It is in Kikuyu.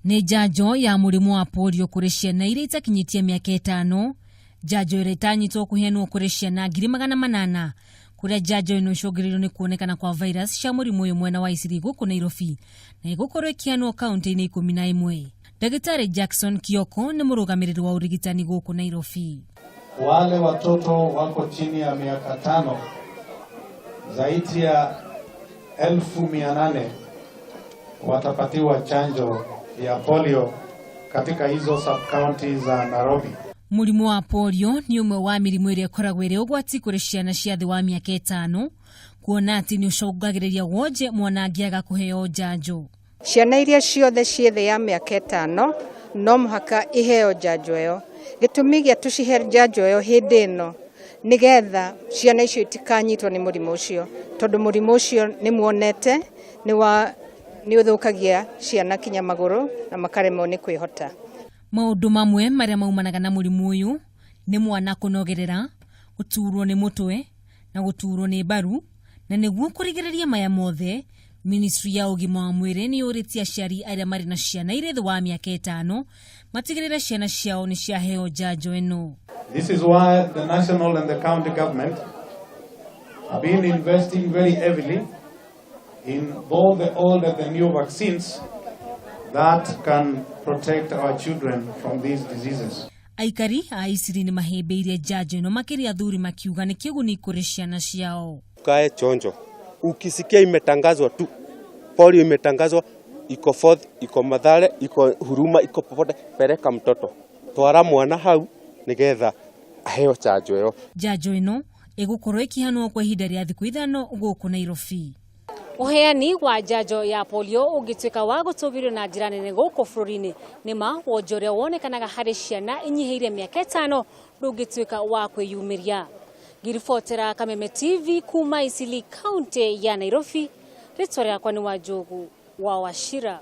Nĩ njanjo ya mũrimũ wa polio kũrĩ ciana iria itakinyĩtie mĩaka 5, njanjo ĩrĩa ĩtanyĩtwo kũheanwo kũrĩ ciana 800,000, kũrĩa njanjo ĩno ĩcũngĩrĩirio nĩ kuonekana kwa virus cia mũrimũ ũyũ mwena wa Eastleigh gũkũ Nairobi, na ĩgũkorwo ĩkĩheanwo kaunti-inĩ 11. Ndagĩtarĩ Jackson Kioko nĩ mũrũgamĩrĩri wa ũrigitani gũkũ Nairobi. Wale watoto wako chini ya miaka 5 zaidi ya 800,000 watapatiwa chanjo ya polio katika hizo sub county za Nairobi. Mũrimũ wa polio nĩ ũmwe wa mĩrimũ ĩrĩa ĩkoragwo ĩrĩ ũgwati kũrĩ ciana cia thĩ wa mĩaka 5, kuona atĩ nĩ ũcũngagĩrĩria wonje mwana angĩaga kũheo njanjo. Ciana iria ciothe ciĩ thĩ ya mĩaka 5 no mũhaka iheo njanjo ĩyo. Gĩtũmi gĩa tũcihe njanjo ĩyo hĩndĩ ĩno nĩgetha ciana icio itikanyitwo nĩ mũrimũ ũcio, tondũ mũrimũ ũcio nĩ muonete nĩ ũthũkagia ciana kinya magũrũ na makaremwo nĩ kwĩhota. Maũndũ mamwe marĩa maumanaga na mũrimũ ũyũ nĩ mwana kũnogerera, gũturwo nĩ mũtwe na gũturwo nĩ mbaru, na nĩguo kũrigĩrĩria maya mothe, Ministry ya ũgima wa mwĩrĩ nĩ yũrĩtie aciari arĩa marĩ na ciana irĩ thĩ wa mĩaka 5 matigĩrĩre ciana ciao nĩ ciaheo njanjo ĩno. This is why the national and the county government have been investing very heavily in both the old and the new vaccines that can protect our children from these diseases. Aikari a Eastleigh nĩ mahĩmbĩirie njanjo ĩno, makĩria athuri, makiuga nĩ kĩguni kũrĩ ciana ciao. Kae chonjo. Ukisikia imetangazwa tu, polio imetangazwa, iko Fourth, iko Mathare, iko Huruma, iko popote, peleka mtoto. Twara mwana hau nigetha aheo chanjo ĩyo. Njanjo ĩno ĩgũkorwo ĩkĩheanwo kwa ihinda rĩa thikũ 5 gũkũ Nairobi. Ũheani wa njanjo ya polio ũngĩtuĩka wa gũtũgĩrio na njĩra nene gũkũ bũrũri-inĩ, nĩma wonje ũrĩa wonekanaga harĩ ciana inyihĩire mĩaka 5 ndũngĩtuĩka wa kwĩyumĩria. Ngĩribotera Kameme TV kuma Eastleigh, kaunti ya Nairobi, rĩtwa rĩakwa nĩ Wanjũgu wa Wachira.